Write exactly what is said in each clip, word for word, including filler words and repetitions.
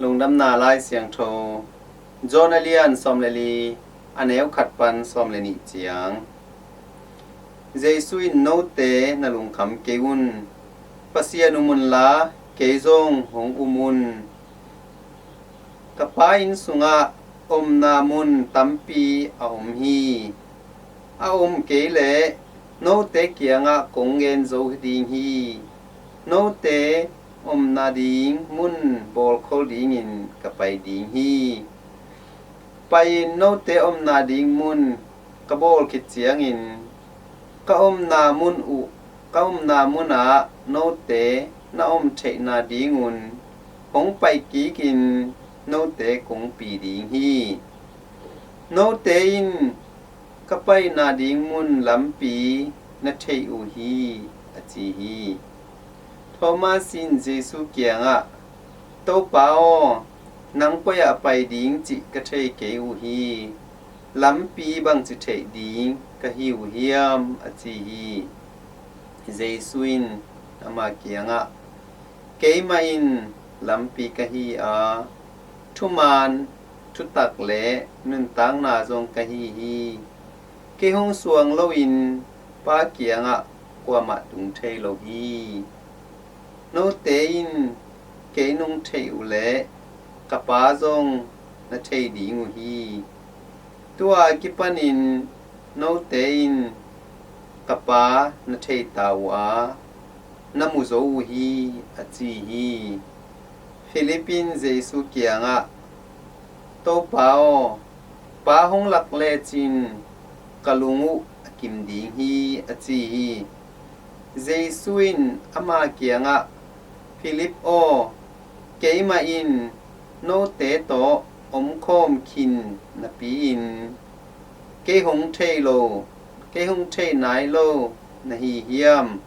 Lungdamna Lai Siangtho, John a lian sawm le li, a neu khat pan sawm le nih ciang. Jesu in, "Note na lungkham kei un, Pasian um unla, kei zong hong um un. Ka Pa inn sungah omna mun tampi a om hi. A om kei leh note kiangah kong gen zo ding hi. Note omna ding mun bawlkhol dingin ka pai ding hi. Pai-in note omna ding mun ka bawl khit ciangin ka omna mun uh, ka omna munah note na om theihna dingun hong pai kikin note kong pi ding hi. Note in ka paina ding mun lampi na thei uh hi," a ci hi. Thomas in Jesu kiangah, "Topa aw, nang koi ah pai ding cih ka thei kei uh hi. Lampi bangci theih ding ka hi uh hiam?" a ci hi. Jesu in ama kiangah, "Keimah in lampi ka hi a, thuman, thutak le nuntakna zong ka hi hi. Kei hong suang loin Pa kiangah kuamah tung thei lo hi. Note in kei nong theih uh leh ka Pa zong na thei ding uh hi. Tua a kipanin note in ka Pa na thei ta uh a, na mu zo uh hi," a ci hi. Philip in Jesu kiangah, "Topa aw, Pa hong lak lecin ka lung uh a kim ding hi," a ci hi. Jesu in ama kiangah, "Philip aw, keimah in note tawh omkhawm khin napi-in kei hong thei lo, kei hong thei nai lo na hi hiam?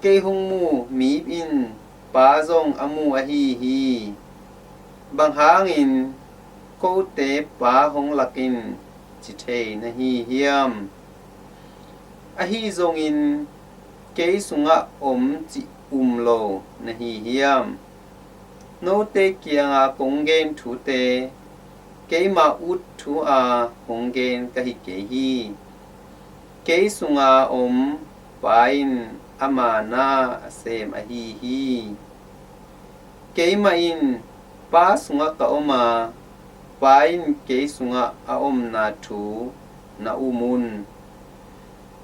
Kei hong mu mi in Pa zong a mu ahi hi. Bang hangin kote Pa hong lakin ci thei na hi hiam? Ahi zongin kei sungah om cih um lo na hi hiam? Note kianga kong gen thute keimah ut thu-a hong gen ka hi kei hi. Kei sunga om Pa in ama na a sem ahi hi. Keimah in Pa sungah ka om a, Pa in kei sungah a omna thu na um un.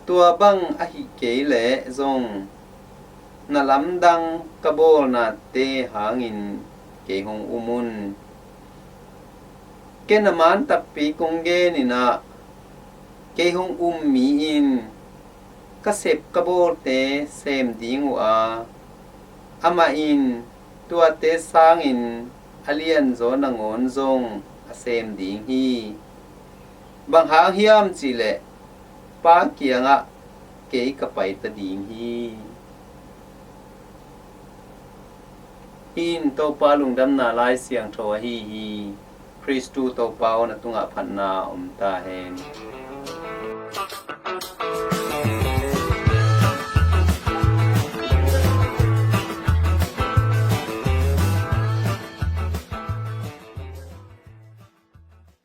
Tua bang ahih kei leh zong na lamdang ka bawlnate hangin kei hong um un. Ken a man takpi kong genin ah, kei hong um mi in ka sep ka bawlte sem ding uh a, amah in tuate sangin a lianzaw nangawn zong a sem ding hi. Bang hang hiam cihleh Pa kiangah kei ka paita ding hi." Hih in Topa lungdamna Lai Siangtho ahi hi. Khristu Topa aw, na tungah phatna om ta hen.